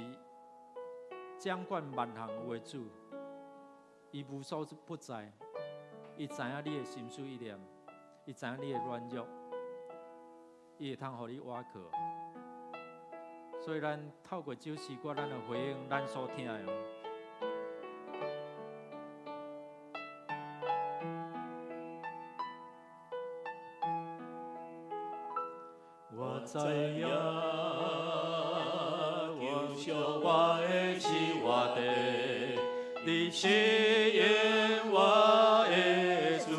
掌管萬項有的主，伊無所不在，伊知影你的心思意念，伊知影你的軟弱，伊會通予你倚靠。所以咱透過這首詩歌，咱來回應咱所聽的哦。我知影，救贖我的是活的，你是應我的主，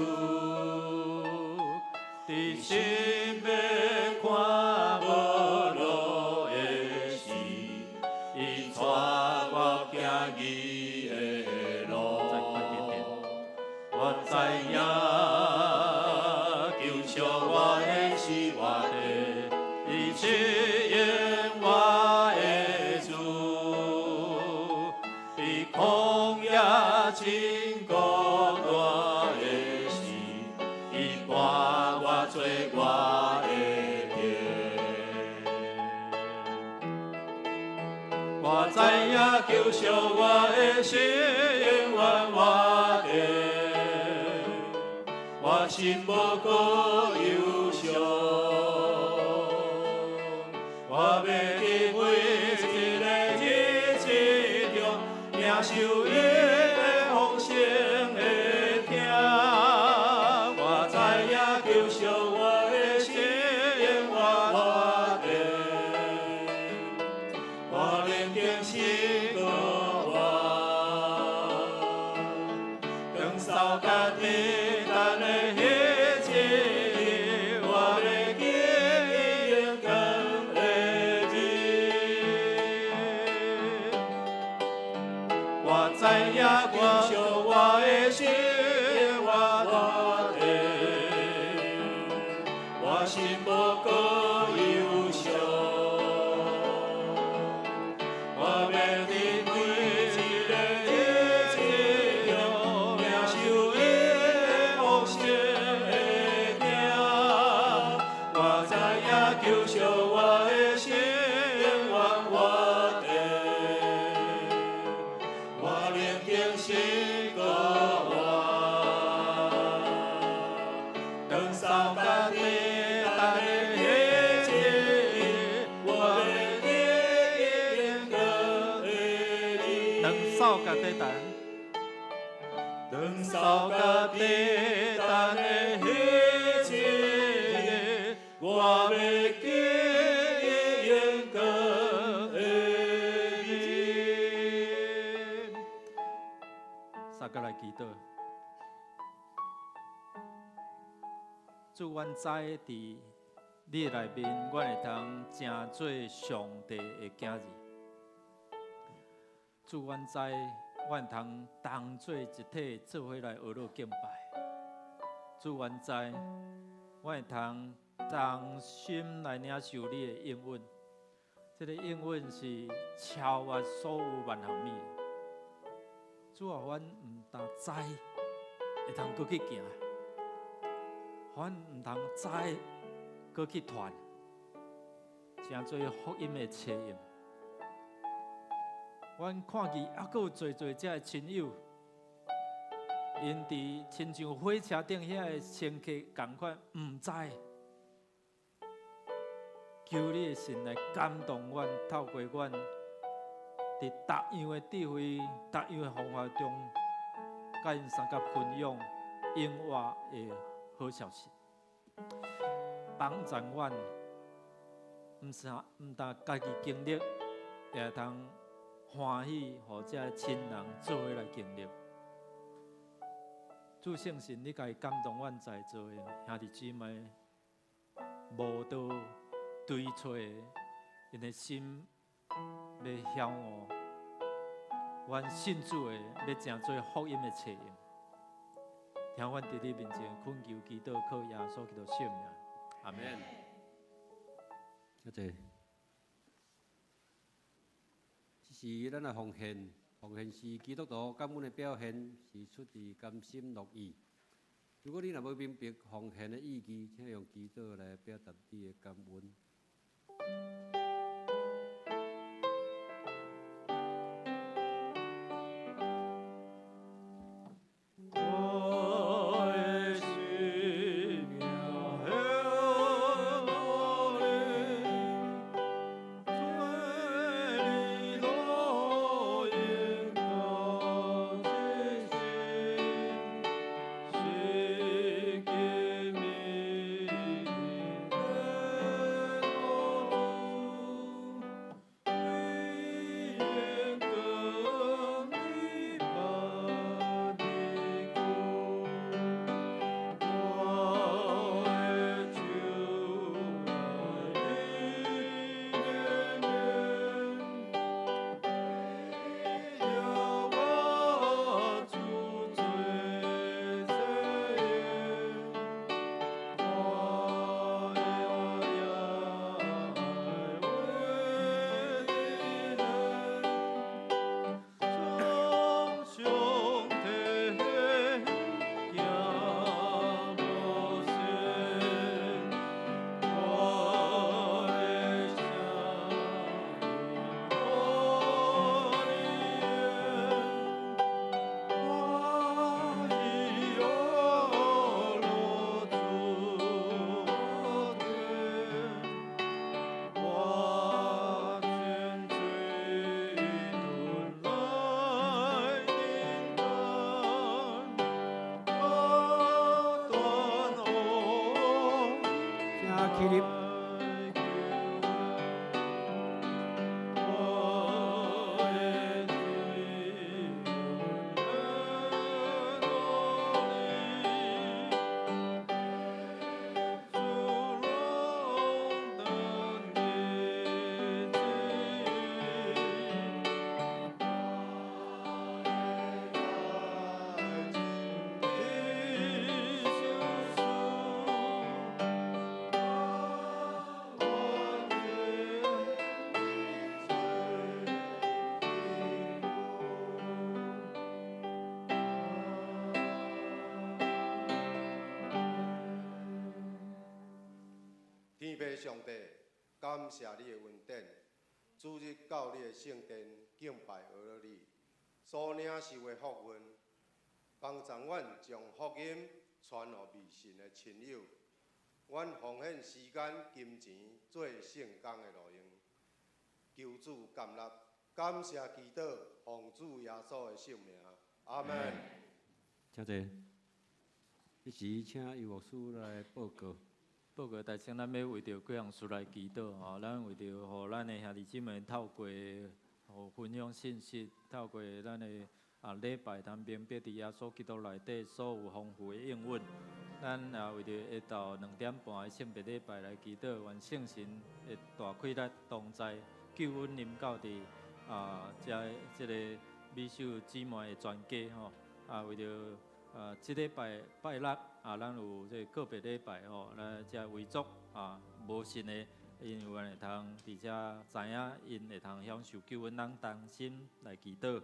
佇心欲看無路的時，伊帶我行義的路。再快點點。我知影，救贖我的是活的，伊是應我的主，佇曠野真孤單的時，伊伴我做我的朋。我知影救贖我的是永遠活的，我心無閣憂傷。我欲佇每一个日子中，領受伊的豐盛的疼。我知影救贖我的是永遠活的，我靈定勝過活。當掃家己等的彼一日，我欲見伊榮光的面。我知影救贖我的是永遠活的，我心無閣憂傷。我欲佇每一个日子中，領受伊的豐盛的疼。我知影救贖我的是永遠活的，我靈定勝過活。當掃家己等的彼一日，我欲見伊榮光的面。兩手共底等，當掃家己等的彼一日，我欲見伊榮光的面。三個來祈禱。主，阮知佇你的內面，阮會通成做上帝的囝兒。主，阮知，阮會通同做一體，做伙來學樂敬拜。主，阮知，阮會通同心來領受你的應允。這个應允是超越所有萬項物的。主啊，阮毋但知會通閣去行，阮毋通知閣去傳，成做福音的冊用。阮看見猶閣有濟濟遮的親友， 𪜶佇親像火車頂遐个乘客仝款，毋知。求你的神來感動阮，透過阮佇逐樣的智慧、逐樣的方法中，共𪜶相佮分享永活的好消息，幫助阮，毋是毋但家己經歷，也會通歡喜，予這親人做伙來經歷。主聖神，你家己感動阮在座的兄弟姊妹，無道對錯的，𪜶的心欲曉悟，阮信主的欲成做福音的冊用。聽阮佇你面前懇求祈禱，靠耶穌基督聖名，阿門。謝謝。這是咱的奉獻，奉獻是基督徒感恩的表現，是出自甘心樂意。如果你若無明白奉獻的意義，請用祈禱來表達你的感恩。我的生命献予你，做你路用到这世，是今暝的起立。天父上帝，感謝你的恩典，主日到你的聖殿敬拜阿羅你，所領受的福分，幫助阮將福音傳予未信的親友。阮奉獻時間、金錢做聖工的路用，求主感納，感謝祈禱，奉主耶穌的聖名，阿門。請坐。這時請尤牧師來報告。報告大先，咱欲為著幾項事來祈禱吼，咱為著予咱的兄弟姊妹透過予分享信息，透過咱的禮拜，通明白佇耶穌基督內底所有豐富的應允。咱也為著下晝2點半的聖別禮拜來祈禱，願聖神的大氣力同在，救恩臨到佇遮這个美秀姊妹的全家吼。為著這禮拜拜六咱有這個告別禮拜吼，咱遮遺族無信的，𪜶有緣會通佇遮知影，𪜶會通享受救恩，咱同心來祈禱。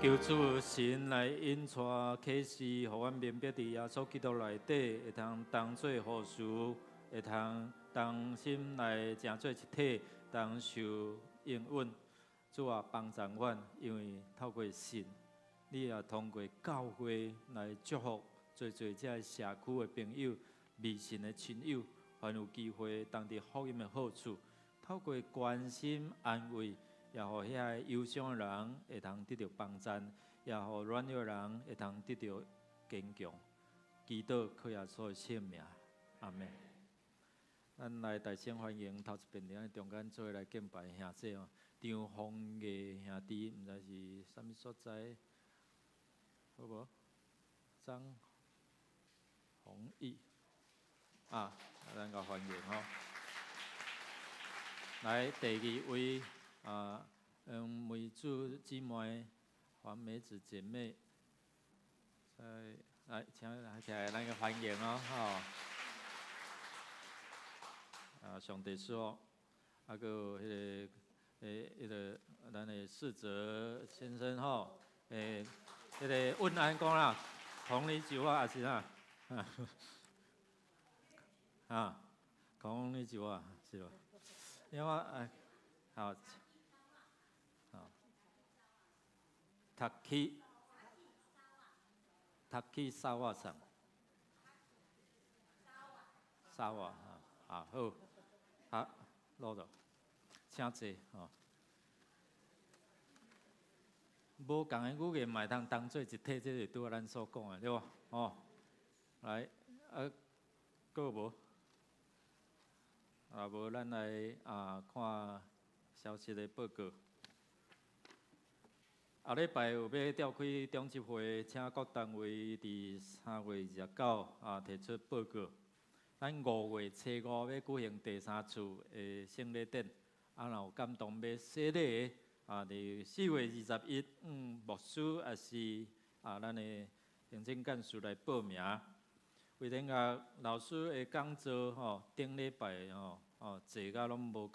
求主神來引帶啟示，予阮明白佇耶穌基督內底，會通同做服事，會通同心來成做一體，同受應允。主啊，幫助阮，因為透過信，你也通過教會來祝福濟濟這个社區的朋友、未信的親友，凡有機會當佇福音的好處，透過關心安慰，也予遐個憂傷的人會通得著幫贊，也予軟弱的人會通得著堅強。祈禱靠耶穌的聖名，阿門。咱來大聲歡迎頭一遍佇咱中間做伙來敬拜兄弟哦，張宏毅兄弟，毋知是啥物所在，好無？張宏毅，啊，咱共歡迎吼。來第二位啊，梅子姊妹，黃梅子姐妹，來，來，請來起來，咱個歡迎哦，吼。啊，上帝賜福，啊，閣有彼個，欸，彼個咱的世哲先生吼，欸，彼個問安講啦，こんにちは，抑是啥？啊，こんにちは，是無？因為哎，好，好，塔基沙瓦桑，沙瓦，啊，好。好，落咗，請坐吼。無仝的語言嘛會通當做一體，這是拄仔咱所講的，對無？吼，來，啊，閣有無？啊，無，咱來啊看消息的報告。後禮拜有欲召開長執會，請各單位佇3月29啊提出報告。咱5月初5欲舉行第三次的聖禮典，啊，若有感動欲洗禮的，啊，佇4月21，牧師抑是啊，咱的行政幹事來報名。魏天岳老師的講座吼，頂禮拜吼，哦，坐甲攏無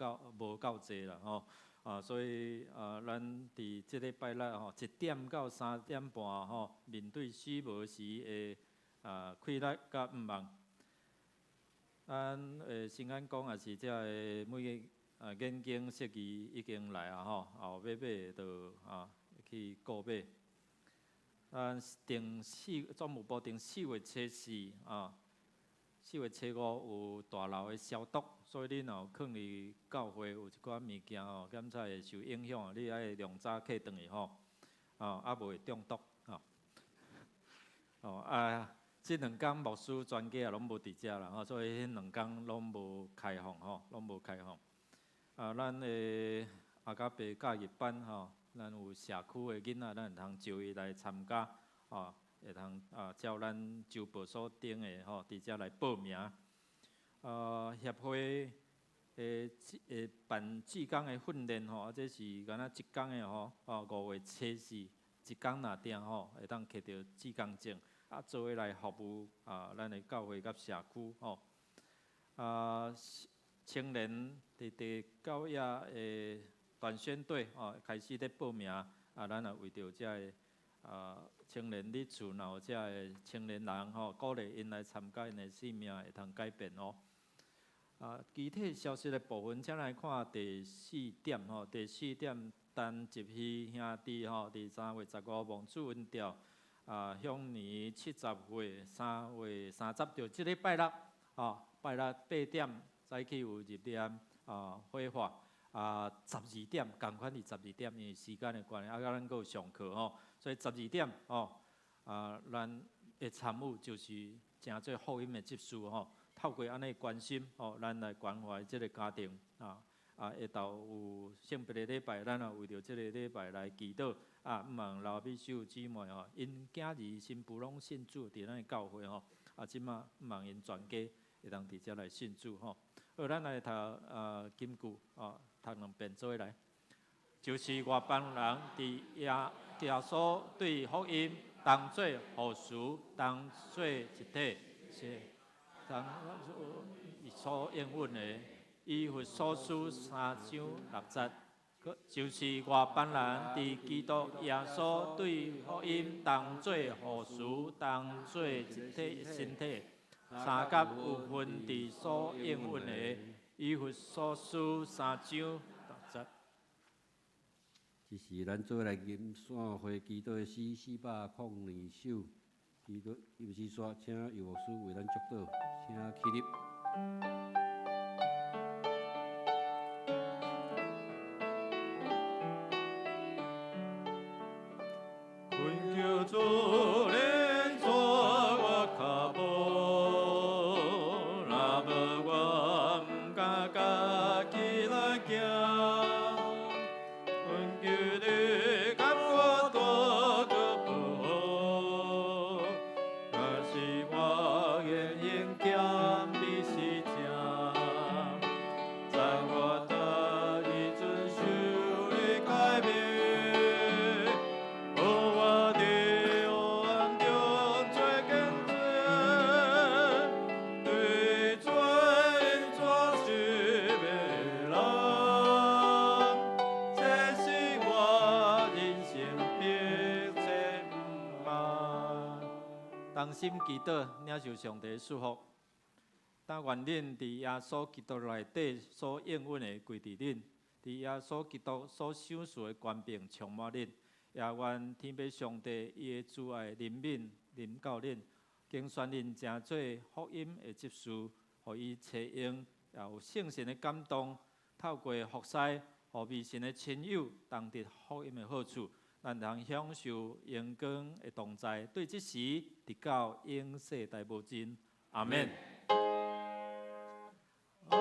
夠坐啦吼，啊，所以啊，咱佇這禮拜六吼，1點到3點半吼，面對死無時的啊氣力佮向望。咱新安講也是這个每個啊眼鏡設計已經來啊吼，後欲買就啊去購買。咱定四總務部定4月初4啊，4月初5有大樓的消毒，所以你若有囥佇教會有一寡物件吼，檢查會受影響，你愛量早客轉去吼，啊，啊無會中毒吼。哦啊，這兩工牧師全家也攏無佇遮啦吼，所以彼兩工攏無開放吼，攏無開放。啊，咱的阿加伯教育班吼，咱有社區的囡仔，咱會通招伊來參加，吼，會通啊照咱週報所登的吼，佇遮來報名。啊，協會的辦志工的訓練吼，啊，這是敢若一工的吼，哦，5月初4一工若定吼，會當摕著志工證。啊，做伙來服務啊，咱的教會佮社區吼。啊，青年佇第九頁的短宣隊吼，開始咧報名。啊，咱也為著這个啊青年，你厝若有這个青年人吼，鼓勵𪜶來參加，𪜶的生命會通改變哦。啊，具體消息的部分，請來看第四點吼。第四點，陳集希兄弟吼，佇3月15蒙主恩召。啊，享年70歲，3月30，就這禮拜六，吼，拜六8點早起有入殮啊，火化啊，十二點，仝款佇十二點，因為時間的關係，啊，咱閣有上課吼，所以十二點吼，啊，咱的參與就是成做福音的執事吼，透過按呢關心吼，咱來關懷這个家庭啊，啊，下晝有聖別的禮拜，咱也為著這个禮拜來祈禱。啊，向望老美秀姊妹吼，𪜶囝兒新婦攏信主，佇咱的教會吼，啊，這馬向望𪜶全家會當佇遮來信主吼。好，咱來讀啊金句啊，讀兩遍做伙來，就是外邦人佇耶穌對福音當做服事，當做一體，是當所應允的。以弗所書3章6節。就是外邦人佇基督耶穌對福音當做後嗣，當做一體身體，相佮有份佇所應允的。以弗所書三章六節。這是咱做來吟散會祈禱的詩402首，祈禱吟詩煞，請尤牧師為咱祝禱，請起立。懇求主憐帶我跤步，若無我毋敢家己來行。懇求你共我大個保護，若是我願用謙卑是正，在我得以遵守你誡命，予我佇黑暗中做見證，對罪做失迷的人，這是我人生迫切盼望。同心祈禱，領受上帝祝福。但願恁佇耶穌基督內底所應允的歸佇恁，佇耶穌基督所賞賜的權柄充滿恁，也願天父上帝伊的慈愛憐憫臨到恁，揀選恁成做福音的執事，予伊差用，也有聖神的感動，透過服侍，予未信的親友同得福音的好處，咱通享受榮光的同在，對這時直到永世代無盡。阿門。阿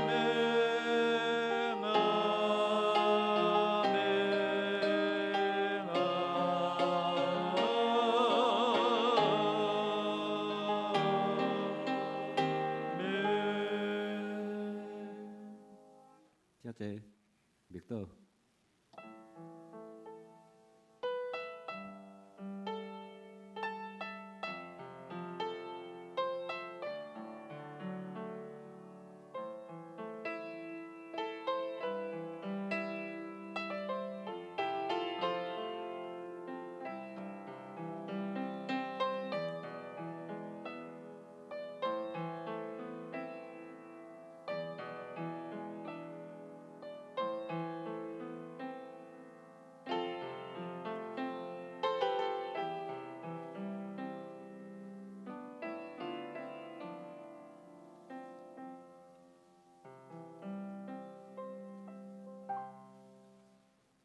門，阿門，阿門。請坐，默禱。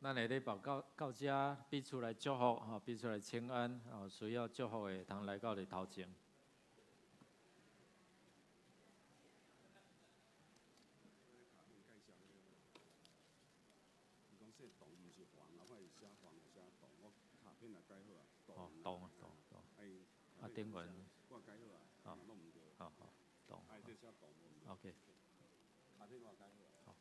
咱下禮拜到到遮彼此來祝福，吼，彼此來請安，吼，需要祝福的，通來到佇頭前。哦，懂懂懂。啊，頂懸。好，好，好，懂。OK。好。